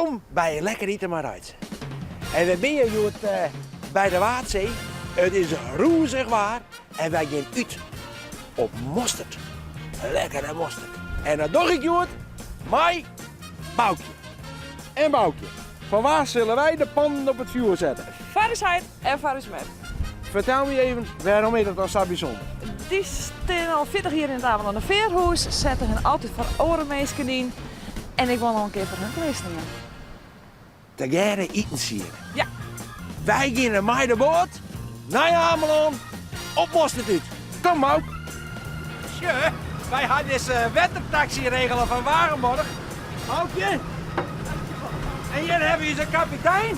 Wolkom by Lekker Ite mei Reitse. En wy binne hjoed by de Waadsee. It is rûzich waar en wy gean út op mosterd. Lekkere mosterd. En dat doch ik hjoed mei Boukje. En Boukje, foar wa sille wy de pannen op it fjoer sette? Foar ús heit en foar ús mem. Fertel my even, wêrom is dat dan sa bysûnder? Dy stean al 40 jier yn it Amelanner Fearhûs, sette hun altyd foar oare minsken yn en ik wol no in kear foar hun klearstean. Tegearre itensiede. Ja. Wy geane mei de boat nei Amelân op mosterd út. Kom Bouk! Sjoch, wy ha dizze wettertaksy regele fan Wagenborg. Boukje! En hjir hawwe we ús kapitein.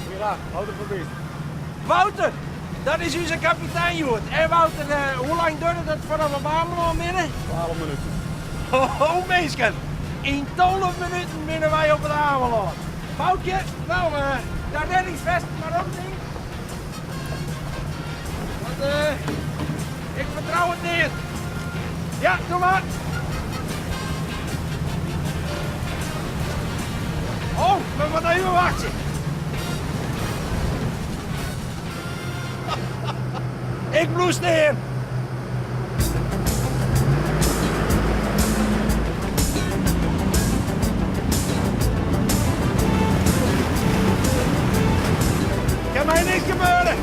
Goeiedag, Wouter van Beest. Wouter, dat is ús kapitein hjoed. En Wouter, eh, hoe lang duorret it foardat we op Amelân binne? 12 minuten. Ho, ho minsken, yn 12 minuten binne wy op it Amelân. Boukje, no, uh, dat reddingsfest mar op ding. Want uh, ik fertrou it neat. Ja, doe mar. Oh, we moatte even wachtsje. Ik bliuw stean. Kin my niks gebeure.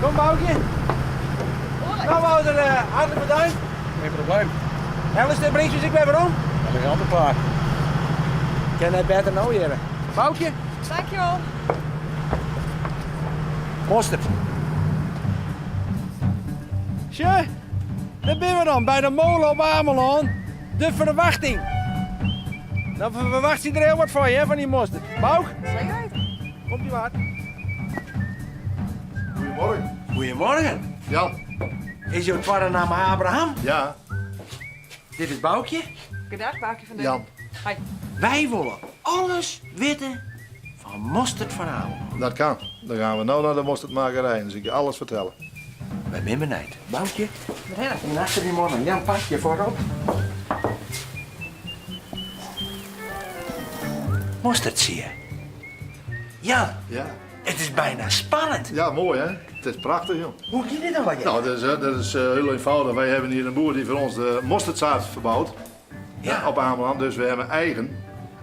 Kom Boukje. Nou Wouter, eh, hartelijk bedankt. Geen probleem. Hellest de bringt ik weer werom? Dat is altijd klaar. Kin net better no hjir. Boukje. Dankjewel. Mosterd. Sjoch, dêr binne we dan by de mole op Amelân. De ferwachting. Dan ferwachtsje der hiel wat fan je, fan dy mosterd. Bouk? Zeker weten. Komt ie mar. Goedemorgen. Goedemorgen. Jan. Is jo twadde namme Abraham? Ja. Dit is Boukje. Goedendag, Boukje van Jan. Hi. Wy wolle alles witte fan mosterd fan Amelân. Dat kan. Dan gaan we no nei de mosterdmakerij en dan sil ik je alles fertelle. Wy binne benijd. Boukje, Rinne. en achter dy mannen. Jan, pak je foarop. Mosterd zie je. Jan, Ja. it is byna spannend. Ja, moai hè? It is prachtich, joh. Hoe giet dit allegear? Nou, dat is, dat is hiel eenvoudig. Wy hawwe hjir in boer dy't foar ons de mosterdzaad ferbout. Ja. Op Ameland. Dus we hawwe eigen,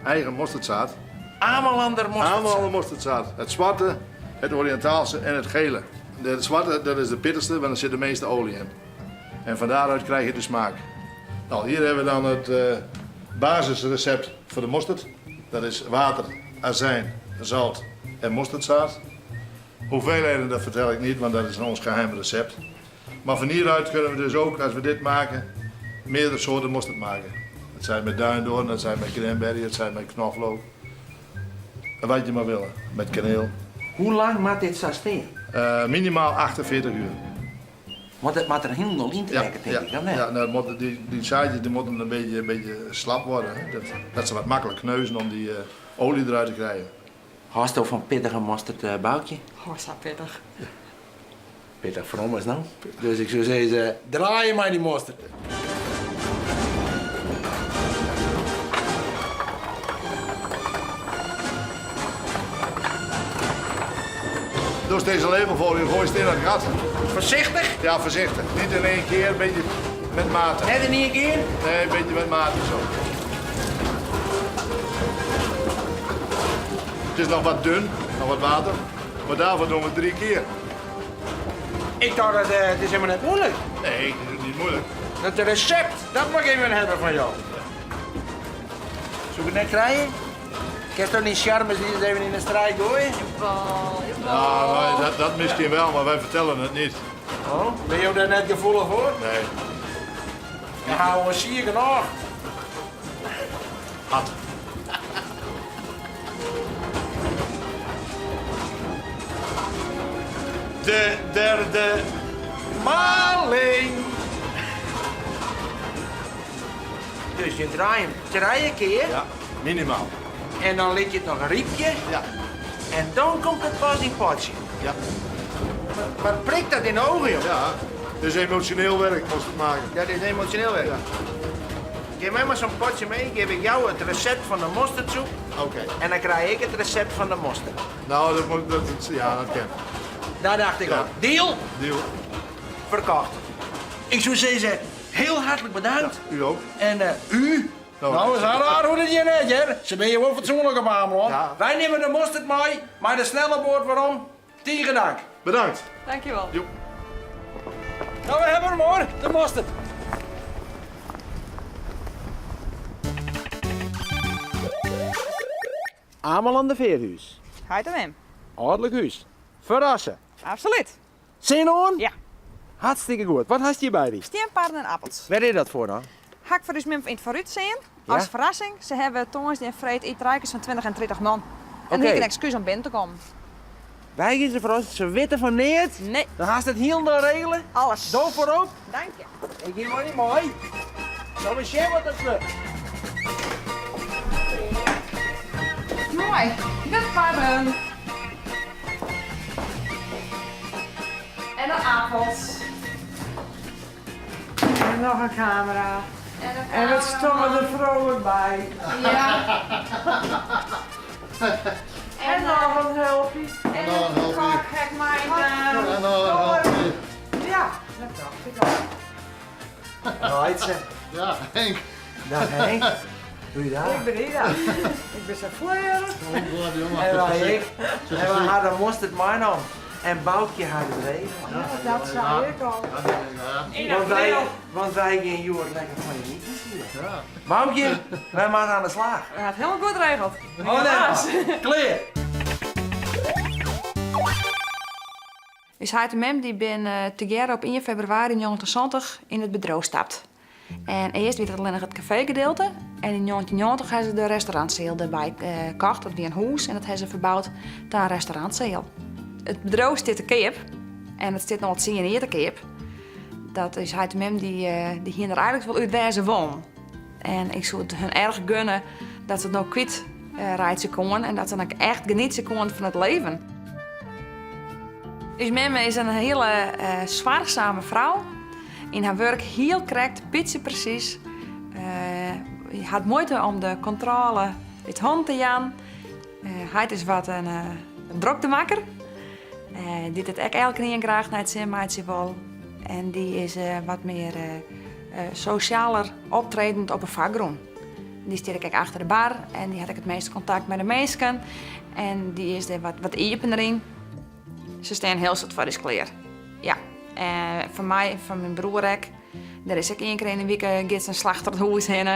eigen mosterdzaad. Amelander mosterdzaad. Amelander mosterdzaad. Het zwarte, het Oriëntaalse en het gele. De zwarte, dat is de pittigste, want daar zit de meeste olie in. En van daaruit krijg je de smaak. Nou, hier hebben we dan het uh, basisrecept voor de mosterd. Dat is water, azijn, zout en mosterdzaad. Hoeveelheden, dat vertel ik niet, want dat is ons geheim recept. Maar van hieruit kunnen we dus ook, als we dit maken, meerdere soorten mosterd maken. Het zijn met duindoorn, het zijn met cranberry, het zijn met knoflook. En wat je maar wil, met kaneel. Hoe lang moet dit zo stean? Minimaal 48 uur. Want it moat der hielendal yn trekke, tink ik dan, hè? Ja, nou, moet, die, die zaadjes die moeten een beetje slap worden. Hè? Dat, dat ze wat makkelijk kneuzen om die olie eruit te krijgen. Hâldsto fan pittige mosterd, Boukje? Oh, sa pittich. Pittich frommes no. Dus ik soe sizze, draaie mei dy mosterd. Dus deze lepel voor je gooit in dat gat. Voorzichtig? Ja, voorzichtig. Niet in één keer, een beetje met mate. Net in één keer? Nee, een beetje met mate zo. Het is nog wat dun, nog wat water. Maar daarvoor doen we het drie keer. Ik dacht dat het is helemaal net moeilijk. Nee, het is niet moeilijk. Dat recept, dat moet ik even hebben van jou. Zoek het net krijgen? Kinst toch niet charmes die eens even in de strijd gooien? Jawel, jawel. Ja, maar dat misschien wel, maar wij vertellen het niet. Oh, ben je daar net gevoelig voor? Nee. Dan houden we sier genoeg. Had. De derde maling. Dus je draait hem drie keer. Ja, minimaal. En dan lit je it noch rypje. Ja. En dan komt it pas yn it potsje. Ja. Mar prikt dat yn de ogen, joh. Ja, het is emotioneel werk, mosterd maken. Dat is emotioneel werk. Ja. Geef mij maar zo'n potje mee, geef ik jou het recept van de mosterdsoep. Oké. En dan krijg ik het recept van de mosterd. Nou, dat moet, dat, ja, dat kan. Daar dacht ik Ja. al. Deal? Deal. Verkocht. Ik zou zeggen, heel hartelijk bedankt. U ook. En u? Nou, Nou, is raar hoe dat je net, hè? Ze ben je wel fatsoenlijk op Ameland. Ja. Wij nemen de mosterd mee, maar de snelle boord waarom? Tegen dank. Bedankt. Dankjewel. Joep. Nou, we hebben hem hoor, de mosterd. Ameland de Veerhuis. Heit en mem. Aardelijk huis. Verrassen. Absoluut. Zin on? Ja. Hartstikke goed. Wat had je bij die? Steenpaarden en appels. Waar is dat voor dan? Hak voor dus mem in het vooruit zien. Ja? Als verrassing. Ze hebben tongersdei en vreed iets rijkers van 20 en 30 man. En Oké. ik een excuus om binnen te komen. Wij gaan ze verrassen. Ze weten van neert. Nee, Dan gaan ze het heel naar regelen. alles. Doe voorop. Dank je. Ik geef maar niet mooi. Nou, we zien wat dat lukt. Mooi. De paarden. En de appels. En nog een camera. En, de En wat stonden er vrolijk bij. Ja. En nog een hulpje. En nog een een hulpje. kok, mijn. En dan een hulpje. Ja, dat dacht ik al. Nooit ze. Ja, Henk. Dag Henk. Doe je dat? Ik ben Ida. Ik ben zo fleurig. Oh, God, jongen. En wij ik. En we hadden mosterd mijn om. En Boukje had het regelen. Ja, dat zei ik al. In Want wij, april. want wij gaan Joert lekker van je niet zien. Ja. Boukje, wij maken aan de slag. Dat gaat helemaal goed geregeld. Oh nee, kleer. Dus hij en mem die ben te op 1 februari 1990 in het bedrijf stapt. En eerst werd het alleen nog het cafégedeelte. En in 1990 hebben ze de restaurantzaal erbij gekocht. Dat was een huis en dat hebben ze verbouwd tot een restaurantzaal. Het bedrijf zit te koop. En het zit nog wat zien in te koop. Dat is hij en mem die hier er eigenlijk wel uit waar ze wonen. En ik zou het hun erg gunnen dat ze het nou kwijt rijden konden. En dat ze dan ook echt genieten konden van het leven. Dus mem is een hele zwaargzame vrouw. In haar werk heel correct, beetje precies. Je had moeite om de controle uit hand te gaan. Hij is wat een droktemaker. Die doet het ook elke keer graag naar het zin, maar het wel. En die is wat meer socialer optredend op een vakgrond. Die stier ik achter de bar en die had ik het meeste contact met de mensen. En die is er wat iepener in. Ze staan heel soort voor de kleer. Ja, en voor mij en voor mijn broer ook. Er is ook één keer in de week gids een slachter het huis heen.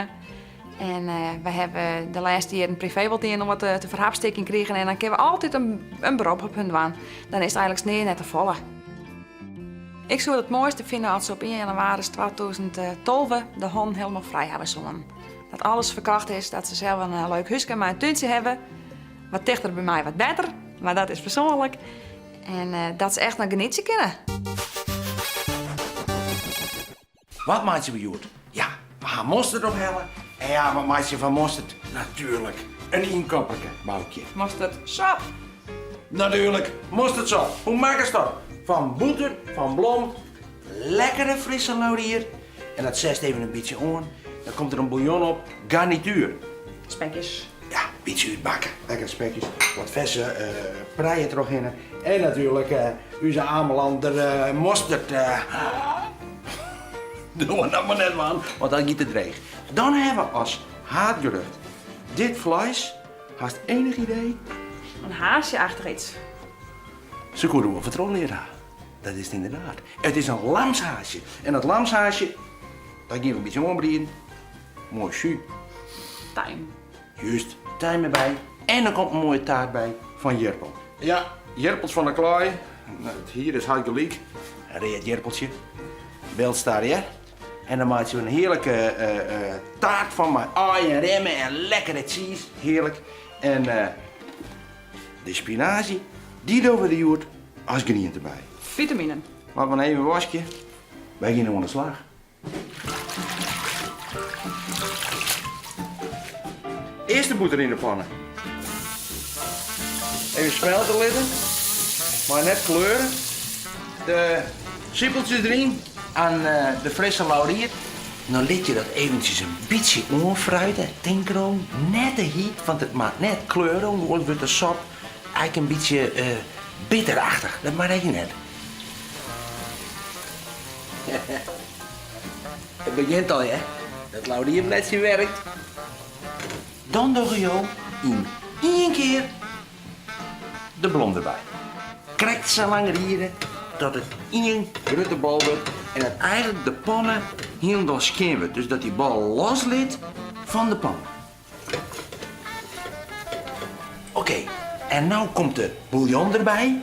En we hebben de laatste jaar een privéboot in om wat te verhapstikken kregen. En dan kunnen we altijd een beroep op hun doen. Dan is het eigenlijk sneeuw net te volle. Ik zou het mooiste vinden als ze op 1 januari 2012 de hond helemaal vrij hebben zullen. Dat alles verkocht is, dat ze zelf een leuk huisje maar een tuintje hebben. Wat dichter bij mij, wat beter. Maar dat is persoonlijk. En dat ze echt naar genieten kunnen. Wat maakt je bij Ja, we gaan mosterd ophellen. En ja, wat maak je van mosterd? Natuurlijk, een inkopperke, Boukje. Mosterdsap. Natuurlijk, mosterdsap. Hoe maak je dat? Van boter, van blom, lekkere frisse laurier. En dat zest even een beetje aan. Dan komt er een bouillon op, garnituur. Spekjes. Ja, een beetje uitbakken. Lekker spekjes. Wat verse preien er nog in. En natuurlijk onze Amelander mosterd. Doe dat maar net man, want dan giet het dreig. Dan hebben we als haatgerecht dit vlees. Haast enig idee? Een haasje achter iets. Ze konden wel vertrouwen leren. Dat is het inderdaad. Het is een lamshaasje. En dat lamshaasje, daar geven we een beetje ombrien. Mooi jus. Tijm. Juist, tijm erbij. En er komt een mooie taart bij van Jerpel. Ja, Jerpels van de Klooi. Nou, het hier is hard gelijk. Een reet Jerpeltje. Beeld staat hier. En dan maak je een heerlijke taart van met ui en remmen en lekkere cheese. Heerlijk. En de spinazie, die doen we de joert als groente erbij. Vitamine. Laten we even wasje. Wij gaan aan de slag. Eerst de boter in de pannen. Even smelte litten, mar net kleure. De sipeltsjes deryn en de frisse laurier. Dan lit je dat eventsjes in bytsje oanfruite. Tink derom, net te hyt, want it moat net kleure, oars wurdt de sop eigentlik in bytsje bitterachtich. Dat moat ek net. It begjint al, hear. Dat laurierblêdsje werkt. Dan dogge jo yn ien kear de blom derby. Krekt sa lang riere dat it ien grutte bal wurdt en dat eigentlik de panne hielendal skjin wurdt. Dus dat dy bal loslit fan de panne. Oké, en no komt de bûljon derby.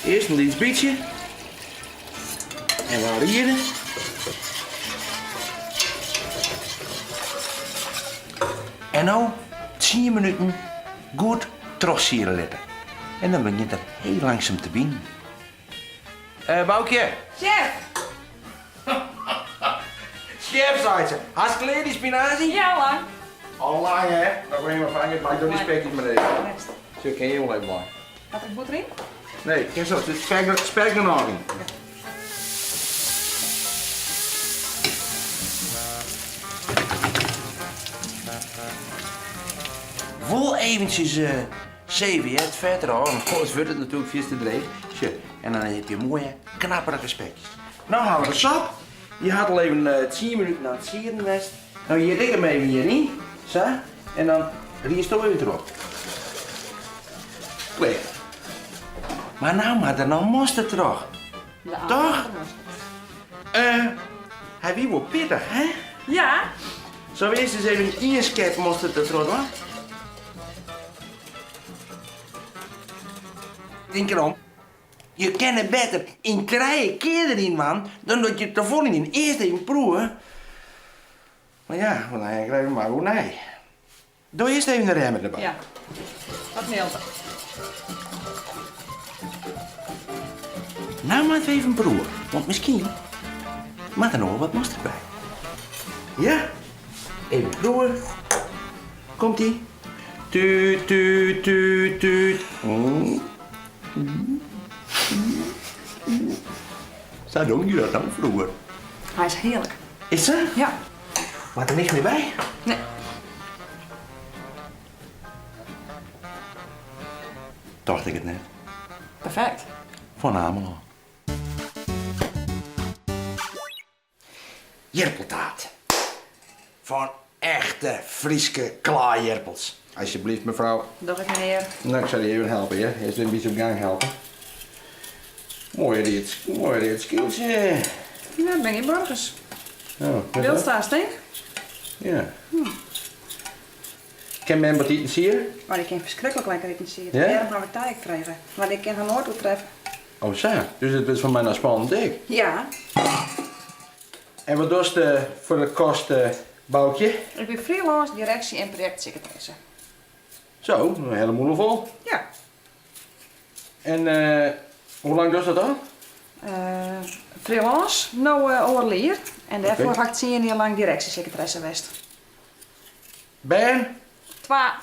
Earst in lyts bytsje. En dan riere. En no tsien minuten goed trochsiere litte. En dan begjint it heel langsum te binen. Eh, Boukje. Sjef! Sjef, seit se. Hast klear dy spinazie? Ja, al lang. Al lang, hè? No kom even fange, pak do dy spekjes mar even. Bêst. Sjoch, kin je wol even mei. Hat der bûter yn? Nee, kin sa, der sit spek genôch yn. Wol eventsjes seve, hear, it fet derôf, want oars wurdt it natuerlik fierste dreech. Sjoch, en dan heb je moaie knapperige spekjes. No ha we de sop. Dy hat al even tsien minuten oan it sieren west. No jit ik him even hjiryn, sa, en dan riersto even troch. Klear. Mar no moat der noch mosterd troch. Toch? Eh, hy wie wol pittich, hè? Ja. Sille we earst ris even ien skep mosterd der troch dwaan? Tink derom. Je kinne better yn trije kear deryn dwaan dan dat je tefolle yn. Earst even proewe. Mar ja, want dan krije we mar oernij. Doe earst even de remmen derby. Ja, wat milder. No moatte we even proewe, want miskien moat der noch wol wat mosterd by. Ja, even proewe. Komt-ie. Tuut, tuut, tuut, tuut. Sa dong je dat dan froeger. Hy is hearlik. Is sa? Ja. Moat der niks mear by? Nee. Tocht ik it net. Perfekt. Fan Amelân. Jirpeltaart. Fan echte Fryske klaaijirpels. Alsjeblieft, mefrou. Doch ik, menear. No, ik sil dy even helpe, hear. Earst even in bytsje op gang helpe. Moai read, moai read skyltsje. Ja, dat binne gjin burgers. Oh, wat is dat? Wildstaas, tink. Ja. Kin mem wat itensiede? Oh, dy kin ferskriklik lekker itensiede. Ja? Dêrom haw ik dy ek frege. Want ik kin har noait oertreffe. Oh sa, dus it wurdt foar my noch spannend ek. Ja. En wat dochst foar de kost, Boukje? Ik bin freelance direksje en projektsekretaresse. Zo, in hiele mûle fol. Ja. En hoe lang dochst dat al? Freelance, no oardel jier. En dêrfoar ha ik tsien jier lang direksjesekretaresse west. Bern? Twa.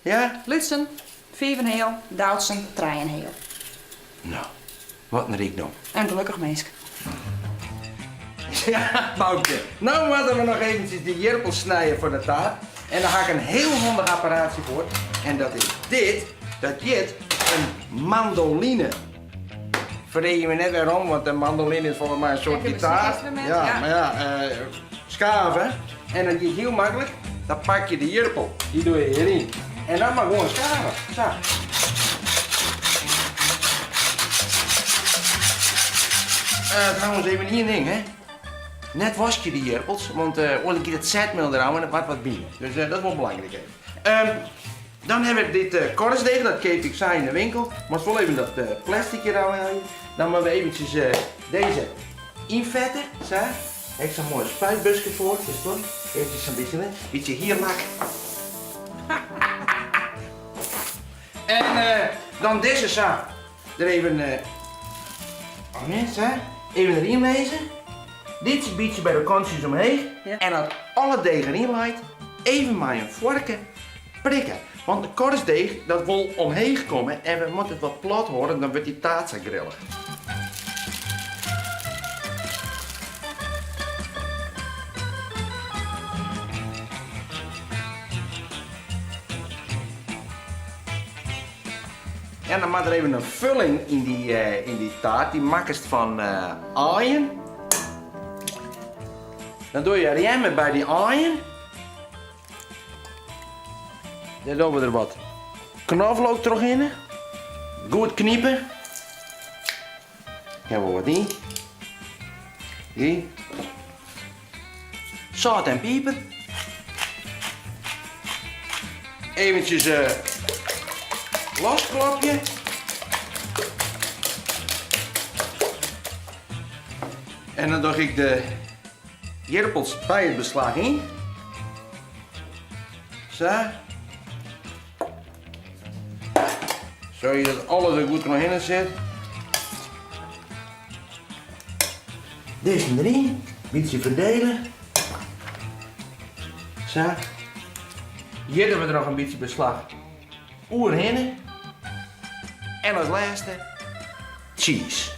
Ja? Lútsen, fiif en heal, Doutsen, trije en heal. No, wat in rykdom. In gelokkich minsk. Ja, Boukje, no moatte we noch eventsjes de jirpels snije foar de taart. En dêr ha ik in hiel handich apparaatsje foar. En dat is dit, dat hjit in mandoline. Freegje my net wêrom, want in mandoline is folgens my in soart gitaar. Ja, mar ja, skave. En dat giet hiel maklik. Dan pak je de jirpel, dy doe je hjiryn. En dan mar gewoan skave. Sa. Trouwens, even ien ding, hè. Net waskje dy jirpels, want oars giet it setmiel derôf en it moat wat bine. Dus dat is wol belangryk even. Dan ha we dit korstdeeg, dat keapje ik sa yn de winkel. Moatst wol even dat plastic hjir ôfhelje. Dan moatte we eventsjes dizze ynfette, sa. Dêr ha ik sa'n moai spuitbuske foar, is it wol? Eventsjes sa'n bytsje, hè? Bytsje hierlak. En dan dizze sa der even, oh nee, sa, even deryn lizze. Lyts bytsje by de kantsjes omheech. En as alle deeg deryn leit, even mei in foarke prikke. Want de korstdeeg dat wol omheech komme en we moatte it wat plat hâlde, dan wurdt dy taart sa grillich. En dan moat der even in fulling yn dy, yn dy taart. Dy makkest fan aaien. Dan doe je rjemme by dy aaien. Dan dogge we der wat knoflook trochhinne. Goed knipe. Kin wol wat yn. Hier. Sâlt en piper. Eventjes uh, losklopje. En dan doch ik de jirpels by it beslach yn. Sa. Soargje dat alles der goed trochhinne sit. Dizze deryn, bytsje ferdele. Sa. Hjir dogge we der noch in bytsje beslach oerhinne. En as lêste cheese.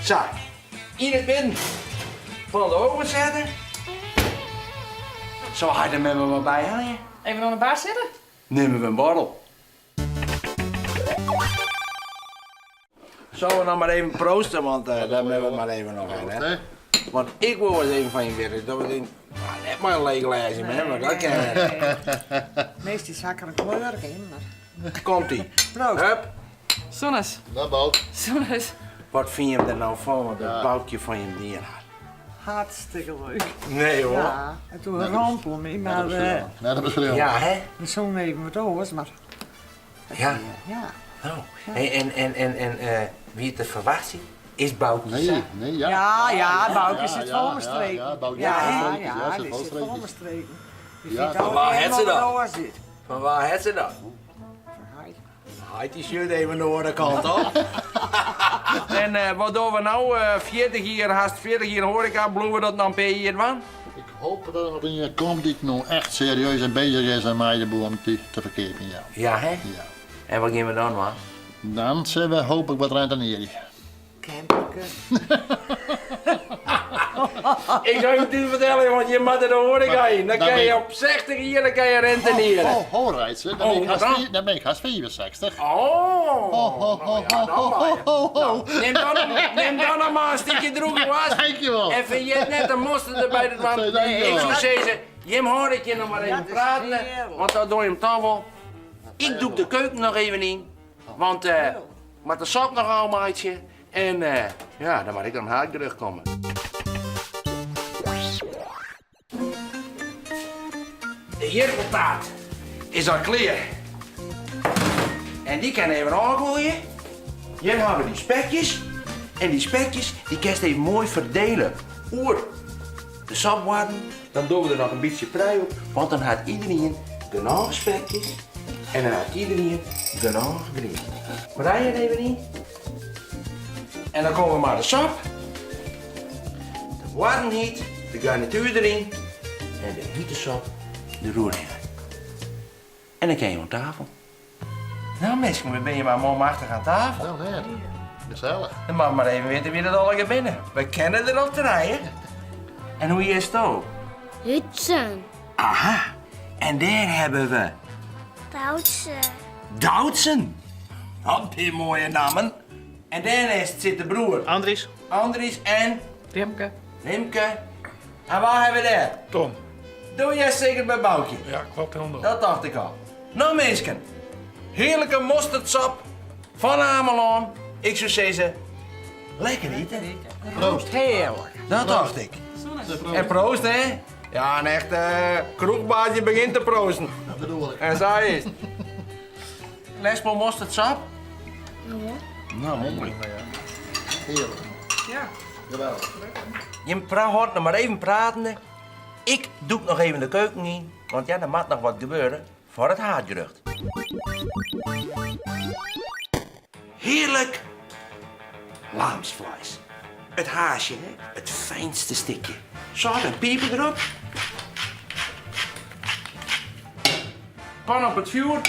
Sa, yn it midden fan de oven sette. Zo ha je der mar wat by helje. Even oan de bar sitte? Nimme we in borrel. Zullen we nog maar even proosten, want uh, daar moeten we maar even nog in. Hè? Want ik wil eens even van je weten dat we in, nou, net maar een leeg glaasje, nee, maar dat kan Meestal zak er een kleur in, maar... Komt-ie. Proost. Hup. Sûnens. Dat Bout. Sûnens. Wat fyn je der nou fan wat dat Boukje fan jim dien hat? Hartstikke leuk. Nee hoor. Ja, en toen rompel me, maar... Net op het schreeuwen. Ja, hè? We zongen even wat oars, maar... Ja. Ja. Nou, hey, en, en, en, en uh, wie het te verwachten is Boukje. Nee, nee, ja. Ja, ja, Boukje zit vol met streken. Ja, Boukje ja, ja, ja, zit die vol zit vol streekjes. met streken. Die Ja, vindt van ook waar helemaal het ze wat dat? oors zit. Van waar het ze dat? Van hij. Haait die shirt even de andere kant op. en uh, wat doen we nou? Uh, 40 jaar, haast 40 jaar horeca, bloeien we dat dan per jaar van? Ik hoop dat er nog een komt die nou echt serieus en bezig is en mij de boel om die te verkopen, ja. Ja, hè? Ja. En wat gaan we dan, man? Dan zullen we hopelijk wat rentenieren. Camperke. Ik zou je het vertellen, want je moet er de horeca in. Dan Dan kan ben je ik- op 60 jaar dan kan je rentenieren. Oh, ho, Rijtse, dan, ben Oh, ik haast dan? dan ben ik haast 65. Oh, Ho, ho, ho, nou ja, dan ho, maar. ho, ho, ho. Neem dan, neem dan nog maar een stukje droege was. Dankjewel. En vind je het net een mosterd erbij? Dat want Dankjewel. ik zou zeggen, Jim hoor ik je nog maar even Dat is praten, heerlijk. want dat doe je hem toch wel. Ik doe de keuken nog even in, want maar de sap nog al maatje. En ja, dan mag ik dan haak terugkomen. De jirpeltaart is al klaar. En die kan even afgooien. Hier hebben we die spekjes. En die spekjes die kan je even mooi verdelen. Oer de sapwaarden. Dan doen we er nog een beetje prei op. Want dan had iedereen genoeg spekjes. En dan had iedereen genoeg groen. Prei er even in. En dan komen we maar de sap. De warm heet, de garnituur erin. En de hete sap, de roer in. En dan kan je aan tafel. Nou mensen, ben je maar mooi machtig aan tafel. Nou, net. Gezellig. Dan mag maar even weten wie dat al gaat binnen. We kennen er al draaien. En hoe is het ook? Hutsen. Aha, en daar hebben we Duitse. Doutsen. Dat zijn mooie namen. En daarnaast zit de broer Andries. Andries en Remke. Rimke. En waar hebben we daar? Tom. Doe jij zeker bij Boukje? Ja, klopt helemaal. Dat dacht ik al. Nou mensen, heerlijke mosterdsap van Ameland. Ik zou zeggen, lekker eten. Proost. Heerlijk. Dat dacht ik. En proost hè? Ja, een echte kroegbaasje begint te proosten. Dat bedoel ik. En zo is het. Lesbo mosterdsap? Nou, mooi. Heerlijk. Ja. Geweldig. Je hoort nog maar even praten. Ik doe nog even de keuken in, want ja, er moet nog wat gebeuren voor het haardgerecht. Heerlijk lamsvlees. It haasje, hè? It fijnste stikje. Sâlt en piper derop. Pan op it fjoer.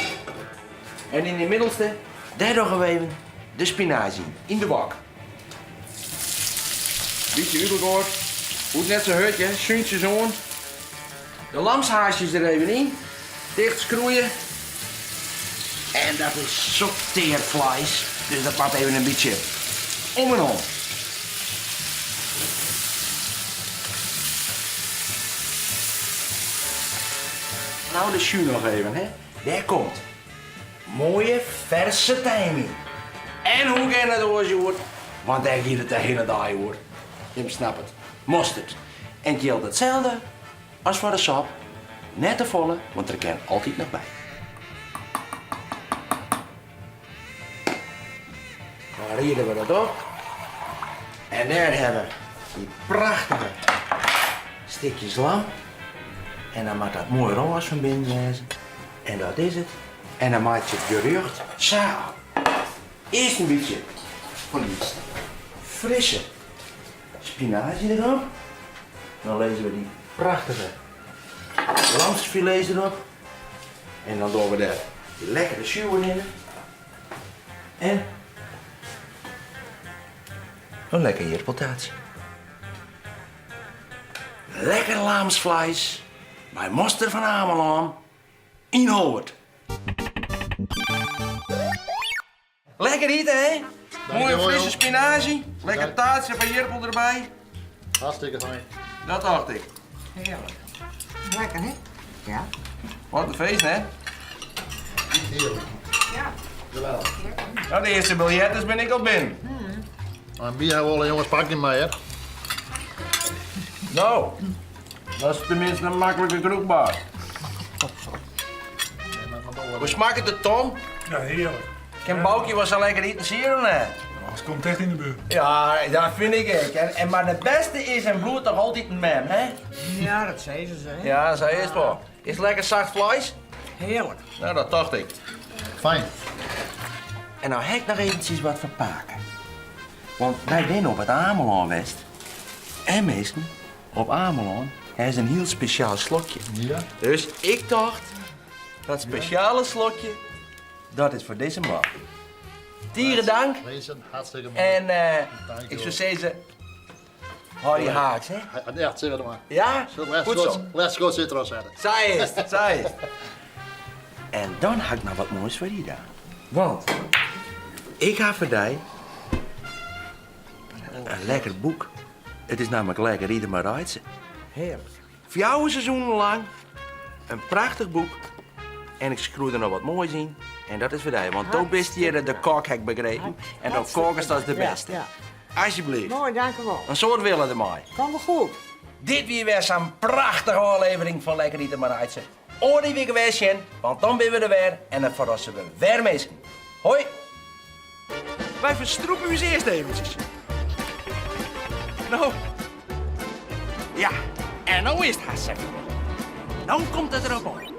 En yn de middelste, dêr dogge we even de spinazie yn, yn de wok. Bytsje út elkoar. Hoecht net sa hurd, hè. Súntsjes oan. De lamshaasjes der even yn. Ticht skroeie. En dat is sok tear fleis, dus dat moat even in bytsje om en om. Nou de sjú noch even, hè. Dêr komt moaie ferse tijm yn. En hoe kin it oars hjoed? Want dêr giet it de hiele dei oer. Jim snappe it. Mosterd. En it jildt itselde as foar de sop, net te folle, want der kin altyd noch by. Dan riede we dat op. En dêr hawwe we dy prachtige stikjes lam. En dan moat dat moai rôs fan binnen wêze. En dat is it. En dan meitsje it gerjocht sa. Earst in bytsje fan dy frisse spinazie derop. Dan lizze we dy prachtige lamsfilets derop. En dan dogge we der dy lekkere sjú oerhinne. En in lekker jirpeltaartsje. Lekker lamsfleis mei moster fan Amelân yn Holwert. Lekker ite, hè? Moaie frisse spinazie, lekker taartsje fan jirpel derby. Hartstikke fijn. Dat tocht ik. Hearlik. Lekker, hè? Ja. Wat in feest, hè? Heerlijk. Ja. Geweldig. Nou, de earste biljetten bin ik al binnen. Maar wie hebben alle jongens pak niet mee, hè? Nou, dat is tenminste in maklike kroechbaar. Hoe smakket it, Tom? Ja, hearlik. Kin Boukje wol sa lekker iten of net? Het komt echt yn de buert. Ja, dat fyn ik ek. En, mar de bêste is en bliuwt toch altyd in mem, hè? Ja, dat sizze se, hè? Ja, sa is it wol. Is it lekker sacht fleis? Hearlik. Nou, dat tocht ik. Fijn. En no ha ik noch eventsjes wat foar pake. Want wy binne op it Amelân west. En minsken, op Amelân ha se in hiel spesjaal slokje. Ja. Dus ik tocht, dat spesjale slokje, dat is foar dizze man. Tige dank. Mensen, hartstikke moai. En Dank je ik wel. soe sizze, hâld dy haaks, hè? Ja, zeg het maar. Ja? Goed zo. Let's go zitten erop zetten. Sa is it, sa is it. En dan ha ik noch wat moais foar dy dan. Want ik ha foar dy in lekker boek. It is namlik Lekker Ite mei Reitse. Hearlik. Fjouwer seizoenen lang, in prachtich boek. En ik skriuw der noch wat moais yn. En dat is foar dy, want do bist hjir de kok, ha ik begrepen. En do kokest as de bêste. Ja. Alsjeblieft. Moai, dankewol. In soad wille dermei. Komt wol goed. Dit wie wer sa'n prachtige ôflevering fan Lekker Ite mei Reitse. Oare wike wer sjen, want dan binne we der wer en dan ferrasse we wer minsken. Hoi! Wy ferstrûpe ús earst eventsjes. No. Ja, en no is it hast safier. No komt it derop oan.